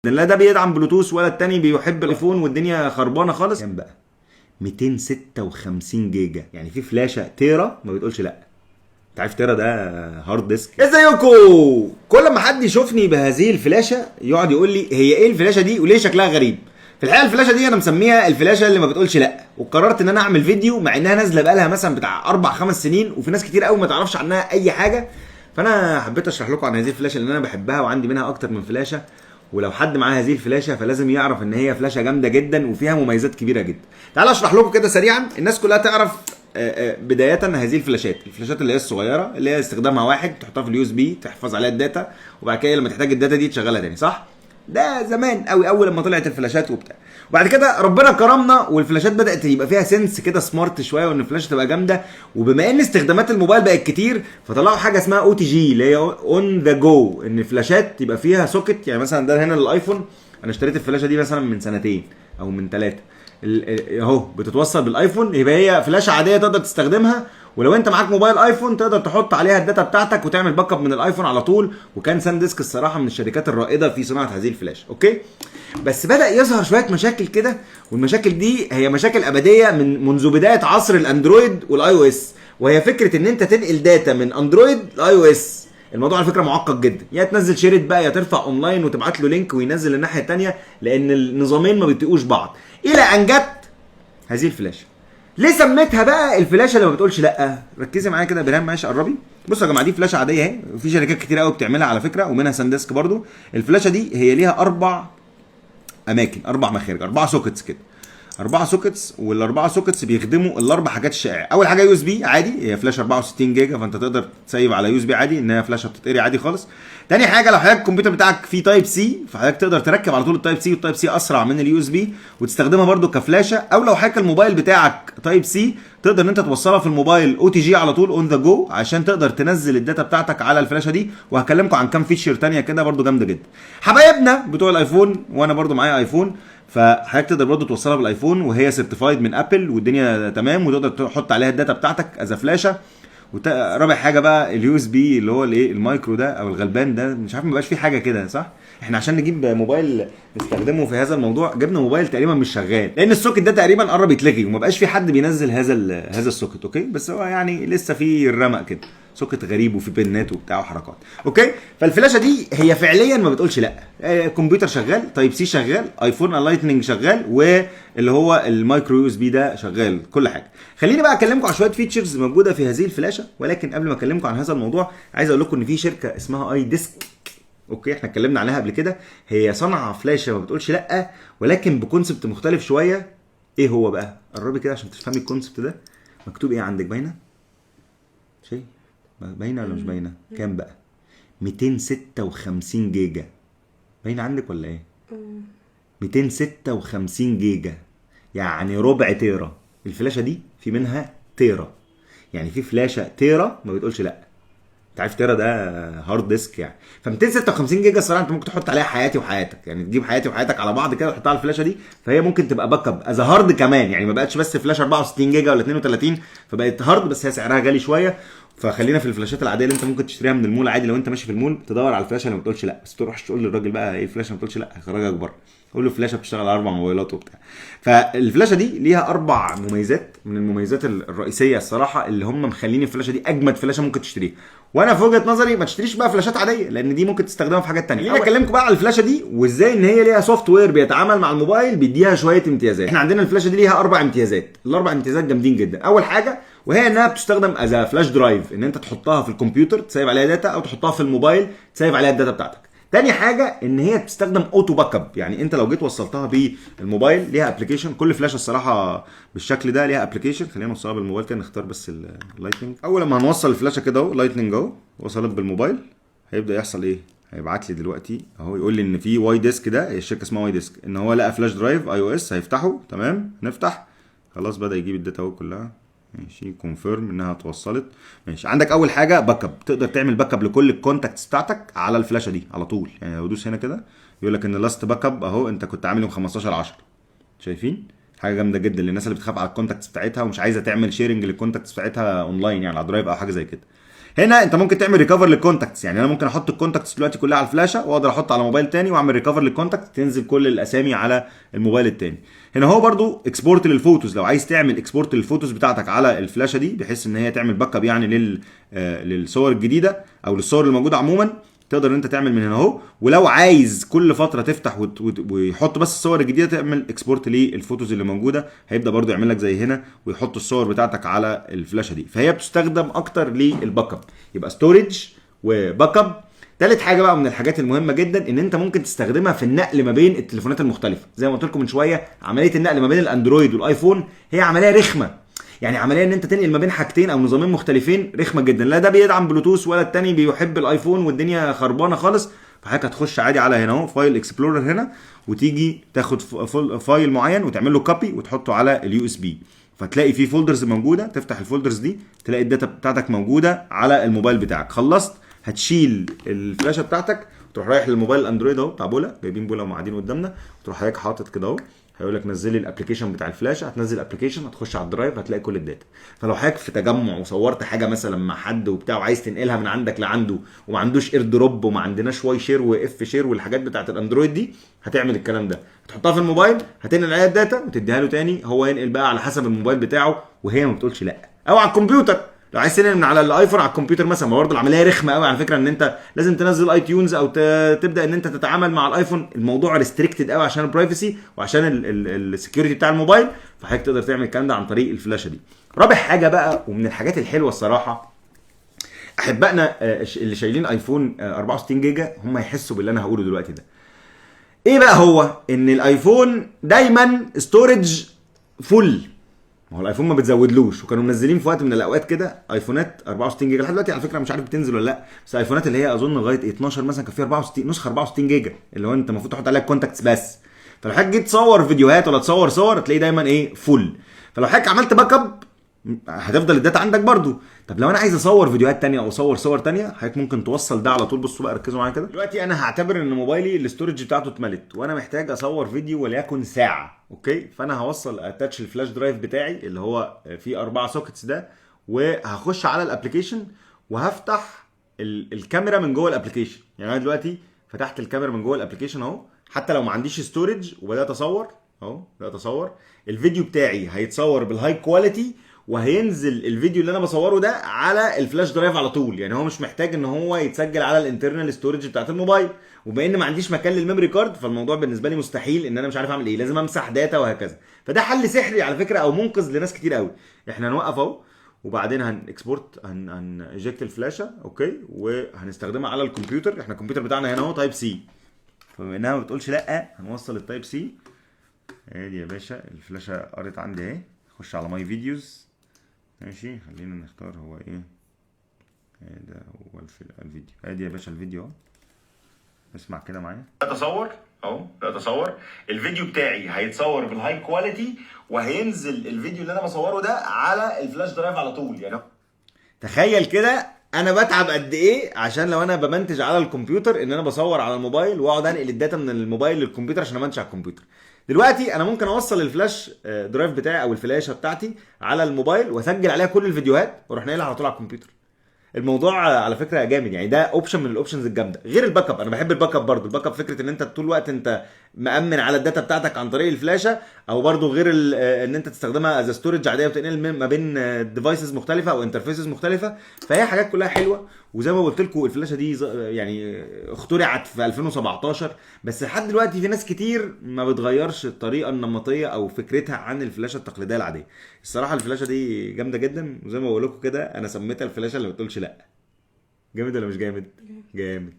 لا ده بيدعم بلوتوث ولا التاني بيحب الايفون، والدنيا خربانة خالص. كام بقى؟ 256 جيجا، يعني في فلاشه تيرا ما بتقولش لا. انت عارف تيرا ده hard disk. ازيكم؟ كل ما حد يشوفني بهذه الفلاشه يقعد يقول لي هي ايه الفلاشه دي وليه شكلها غريب. في الحقيقة الفلاشه دي انا مسميها الفلاشه اللي ما بتقولش لا، وقررت ان انا اعمل فيديو مع انها نازله بقالها مثلا بتاع 4 5 سنين وفي ناس كتير قوي ما تعرفش عنها اي حاجة. فانا حبيت اشرح لكم عن هذه الفلاشه لان انا بحبها وعندي منها اكتر من فلاشه، ولو حد معاه هذه الفلاشه فلازم يعرف ان هي فلاشه جامدة جدا وفيها مميزات كبيرة جدا. تعال اشرح لكم كده سريعا، الناس كلها تعرف بداية هذه الفلاشات، الفلاشات اللي هي الصغيرة اللي هي استخدامها واحد، تحطها في ال USB تحفظ عليها ال data، وبعد كده لما تحتاج ال data دي تشغلها تاني، صح؟ ده زمان قوي اول لما طلعت الفلاشات وبتاع. وبعد كده ربنا كرمنا والفلاشات بدات يبقى فيها sense كده smart شوية، وان الفلاشه تبقى جامدة. وبما ان استخدامات الموبايل بقت كتير فطلعوا حاجة اسمها OTG اللي هي on the go، ان الفلاشات يبقى فيها socket. يعني مثلا ده هنا للايفون، انا اشتريت الفلاشه دي مثلا من سنتين او من 3، اهو بتتوصل بالايفون، يبقى هي فلاشه عادية تقدر تستخدمها، ولو انت معاك موبايل ايفون تقدر تحط عليها ال data بتاعتك وتعمل backup من الايفون على طول. وكان سان ديسك الصراحة من الشركات الرائدة في صناعة هذه الفلاشه. okay، بس بدا يظهر شوية مشاكل كده، والمشاكل دي هي مشاكل ابدية من منذ بداية عصر الاندرويد وال iOS، وهي فكرة ان انت تنقل data من اندرويد ل iOS. الموضوع على فكرة معقد جدا، يا تنزل SHAREit بقى يا ترفع اونلاين وتبعت له link وينزل الناحية الثانية، لان النظامين ما بيطيقوش بعض. الى ان جت هذه الفلاشه. ليه سميتها بقى الفلاشه اللي ما بتقولش لا؟ ركزي معايا كده يا برهان، معلش قربي. بصوا يا جماعة، دي فلاشه عادية اهي، وفي شركات كتير قوي بتعملها على فكرة، ومنها سانديسك برضو. الفلاشه دي هي ليها 4 اماكن، 4 مخارج، 4 sockets كده، 4 sockets، والاربعة sockets بيخدموا الاربع حاجات الشائعة. اول حاجة USB عادي، هي فلاشه 64 جيجا، فانت تقدر تسيف على USB عادي، انها فلاشه بتتقري عادي خالص. تاني حاجة لو حضرتك الكمبيوتر بتاعك فيه Type C، فحضرتك تقدر تركب على طول ال Type C، وال Type C اسرع من ال USB، وتستخدمها برده كفلاشه. او لو حضرتك الموبايل بتاعك Type C، تقدر ان انت توصلها في الموبايل OTG على طول on the go، عشان تقدر تنزل ال data بتاعتك على الفلاشه دي. وهكلمكم عن كام feature تانية كده برده جامدة جدا. حبايبنا بتوع الايفون، وانا برده معايا ايفون، فحضرتك تقدر برضه توصلها بالايفون، وهي certified من ابل والدنيا تمام، وتقدر تحط عليها ال data بتاعتك as فلاشه. رابع حاجة بقى ال USB اللي هو الايه المايكرو ده او الغلبان ده، مش عارف ما بقاش فيه حاجة كده صح؟ احنا عشان نجيب موبايل نستخدمه في هذا الموضوع جبنا موبايل تقريبا مش شغال، لان ال socket ده تقريبا قرب يتلغي وما بقاش في حد بينزل هذا ال socket. okay، بس هو يعني لسه في الرمق كده، socket غريب وفي بنات وبتاع وحركات. okay، فالفلاشه دي هي فعليا ما بتقولش لا. كمبيوتر شغال، Type C شغال، ايفون Lightning شغال، واللي هو ال micro USB ده شغال، كل حاجة. خليني بقى اكلمكم على شوية features موجودة في هذه الفلاشه، ولكن قبل ما اكلمكم عن هذا الموضوع عايز اقول لكم ان في شركة اسمها iDiskk. okay، احنا اتكلمنا عليها قبل كده، هي صنع فلاشه ما بتقولش لا، ولكن ب concept مختلف شوية. ايه هو بقى؟ قربي كده عشان تفهمي ال concept ده. مكتوب ايه عندك؟ باينة؟ شيء باينة ولا مش باينة؟ كام بقى؟ 256 جيجا. باينة عندك ولا ايه؟ 256 جيجا، يعني ربع تيرا. الفلاشه دي في منها تيرا، يعني في فلاشه تيرا ما بتقولش لا. انت عارف تيرا ده hard disk يعني. ف 256 جيجا الصراحة انت ممكن تحط عليها حياتي وحياتك، يعني تجيب حياتي وحياتك على بعض كده وتحطها على الفلاشه دي، فهي ممكن تبقى backup as hard كمان، يعني ما بقتش بس فلاشه 64 جيجا ولا 32، فبقت hard، بس هي سعرها غالي شوية. فخلينا في الفلاشات العادية اللي انت ممكن تشتريها من المول عادي. لو انت ماشي في المول تدور على الفلاشه اللي ما بتقولش لا، بس تروحش تقول للراجل بقى ايه الفلاشه ما بتقولش لا، هيخرجك بره. قول له فلاشه بتشتغل على 4 موبايلات وبتاع. فالفلاشه دي ليها 4 مميزات، من المميزات الرئيسية الصراحة اللي هم مخلين الفلاشه دي اجمد فلاشه ممكن تشتريها. وانا في وجهه نظري ما تشتريش بقى فلاشات عادية، لان دي ممكن تستخدمها في حاجات تانية. خليني اكلمكم بقى على الفلاشه دي وازاي ان هي ليها software بيتعامل مع الموبايل بيديها شوية امتيازات. احنا عندنا الفلاشه دي ليها 4 امتيازات، الاربع امتيازات جامدين جدا. اول حاجة وهي انها بتستخدم as flash drive، ان انت تحطها في الكمبيوتر تسيب عليها data، او تحطها في الموبايل تسيب عليها ال data بتاعتك. تاني حاجة ان هي بتستخدم auto backup، يعني انت لو جيت وصلتها بالموبايل ليها application، كل فلاشه الصراحة بالشكل ده ليها application. خلينا نوصلها بالموبايل كده، نختار بس ال Lightning. اول ما هنوصل الفلاشه كده اهو Lightning اهو وصلت بالموبايل، هيبدا يحصل ايه؟ هيبعت لي دلوقتي اهو يقول لي ان في YDisk، ده هي الشركة اسمها YDisk، ان هو لقى flash drive iOS، هيفتحه. تمام، نفتح، خلاص بدا يجيب ال data اهو كلها، ماشي، confirm انها اتوصلت. ماشي، عندك اول حاجة backup، تقدر تعمل backup لكل ال contacts بتاعتك على الفلاشه دي على طول. يعني لو دوس هنا كده يقول لك ان last backup اهو انت كنت عامل يوم 15/10. شايفين؟ حاجة جامدة جدا للناس اللي بتخاف على ال contacts بتاعتها ومش عايزه تعمل sharing لل contacts بتاعتها اونلاين، يعني على Drive او حاجة زي كده. هنا انت ممكن تعمل recover لل contacts، يعني انا ممكن احط ال contacts دلوقتي كلها على الفلاشه، واقدر احط على موبايل تاني واعمل recover لل contact، تنزل كل الاسامي على الموبايل التاني. هنا هو برضو export لل photos، لو عايز تعمل export لل photos بتاعتك على الفلاشه دي بحيث ان هي تعمل backup يعني للصور الجديدة او للصور اللي موجودة عموما، تقدر ان انت تعمل من هنا اهو. ولو عايز كل فترة تفتح ويحط بس الصور الجديده، تعمل export لل photos اللي موجوده، هيبدا برضو يعمل لك زي هنا ويحط الصور بتاعتك على الفلاشه دي. فهي بتستخدم اكتر لل backup، يبقى storage و backup. تالت حاجة بقى من الحاجات المهمة جدا، ان انت ممكن تستخدمها في النقل ما بين التليفونات المختلفه. زي ما قلت لكم من شويه، عملية النقل ما بين الاندرويد والايفون هي عملية رخمه، يعني عملية ان انت تنقل ما بين حاجتين او نظامين مختلفين رخمة جدا، لا ده بيدعم بلوتوث ولا التاني بيحب الايفون، والدنيا خربانة خالص. فحضرتك هتخش عادي على هنا اهو file explorer هنا، وتيجي تاخد file معين وتعمل له copy وتحطه على ال USB، فتلاقي في folders موجوده، تفتح ال folders دي تلاقي ال data بتاعتك موجودة على الموبايل بتاعك. خلصت، هتشيل الفلاشه بتاعتك وتروح رايح للموبايل الاندرويد اهو بتاع بولا، جايبين بولا ومقعدين قدامنا، وتروح حضرتك حاطط كده اهو، هيقول لك نزل لي ال application بتاع الفلاشه، هتنزل ال application، هتخش على ال drive هتلاقي كل ال data. فلو حضرتك في تجمع وصورت حاجة مثلا مع حد وبتاع وعايز تنقلها من عندك لعنده، وما عندوش AirDrop وما عندناش Y share و F share والحاجات بتاعت الاندرويد دي، هتعمل الكلام ده، هتحطها في الموبايل، هتنقل عليها ال data وتديها له تاني، هو ينقل بقى على حسب الموبايل بتاعه، وهي ما بتقولش لا. او على الكمبيوتر، لو عايز تنقل من على الايفون على الكمبيوتر مثلا، ما برضه العملية رخمة قوي على فكره، ان انت لازم تنزل iTunes او تبدا ان انت تتعامل مع الايفون، الموضوع restricted قوي عشان ال privacy وعشان ال security بتاع الموبايل. فحضرتك تقدر تعمل الكلام ده عن طريق الفلاشه دي. رابع حاجة بقى، ومن الحاجات الحلوة الصراحه، احبائنا اللي شايلين ايفون 64 جيجا هم يحسوا باللي انا هقوله دلوقتي ده. ايه بقى هو؟ ان الايفون دايما storage full، ما هو الايفون ما بتزودلوش، وكانوا منزلين في وقت من الاوقات كده ايفونات 64 جيجا، لحد دلوقتي على فكرة مش عارف بتنزل ولا لا، بس ايفونات اللي هي اظن لغاية 12 مثلا كان فيها 64 نسخه 64 جيجا، اللي هو انت المفروض تحط عليها contacts بس. فلو حضرتك جيت تصور فيديوهات ولا تصور صور تلاقيه دايما ايه full. فلو حضرتك عملت backup هتفضل ال data عندك برضو. طب لو انا عايز اصور فيديوهات تانية او اصور صور تانية، حضرتك ممكن توصل ده على طول. بصوا بقى ركزوا معايا كده، دلوقتي انا هعتبر ان موبايلي ال storage بتاعته اتملت وانا محتاج اصور فيديو وليكن ساعة، okay؟ فانا هوصل attach ال flash drive بتاعي اللي هو فيه 4 sockets ده، وهخش على ال application وهفتح الكاميرا من جوه ال application. يعني انا دلوقتي فتحت الكاميرا من جوه ال application اهو، حتى لو ما عنديش storage، وبدات اصور اهو، بدات اصور الفيديو بتاعي هيتصور بال high quality، وهينزل الفيديو اللي انا بصورة ده على ال flash drive على طول. يعني هو مش محتاج ان هو يتسجل على ال internal storage بتاعت الموبايل، وبما ان ما عنديش مكان لل memory card فالموضوع بالنسبة لي مستحيل، ان انا مش عارف اعمل ايه، لازم امسح data وهكذا. فده حل سحري على فكرة او منقذ لناس كتير قوي. احنا هنوقف اهو، وبعدين هن export، هن eject الفلاشه، okay، وهنستخدمها على الكمبيوتر. احنا الكمبيوتر بتاعنا هنا اهو type C، فبما انها ما بتقولش لا هنوصل ال type C. ادي يا باشا الفلاشه قرت عندي اهي، خش على my videos، ماشي، خلينا نختار هو ايه، ايه ده هو الفيديو. ادي يا باشا الفيديو اهو، اسمع كده معايا. اتصور اهو، اتصور الفيديو بتاعي هيتصور بال high quality، وهينزل الفيديو اللي انا بصورة ده على ال flash drive على طول. يعني تخيل كده انا بتعب قد ايه عشان لو انا بمنتج على الكمبيوتر ان انا بصور على الموبايل واقعد انقل ال data من الموبايل للكمبيوتر عشان امنتج على الكمبيوتر. دلوقتي انا ممكن اوصل الفلاش drive بتاعي او الفلاشه بتاعتي على الموبايل واسجل عليها كل الفيديوهات واروح ناقلها على طول على الكمبيوتر. الموضوع على فكرة جامد، يعني ده option من ال options الجامدة غير ال backup. انا بحب ال backup برضو، ال backup فكرة ان انت طول الوقت انت مأمن على ال data بتاعتك عن طريق الفلاشه، او برضو غير ان انت تستخدمها as storage عادية وتنقل ما بين devices مختلفة او interfaces مختلفه. فهي حاجات كلها حلوه، وزي ما قلت لكم الفلاشه دي يعني اخترعت في 2017، بس لحد دلوقتي في ناس كتير ما بتغيرش الطريقة النمطية او فكرتها عن الفلاشه التقليدية العادية. الصراحة الفلاشه دي جامدة جدا، وزي ما بقول لكم كده انا سميتها الفلاشه اللي ما بتقولش لا. جامد ولا مش جامد؟ جامد.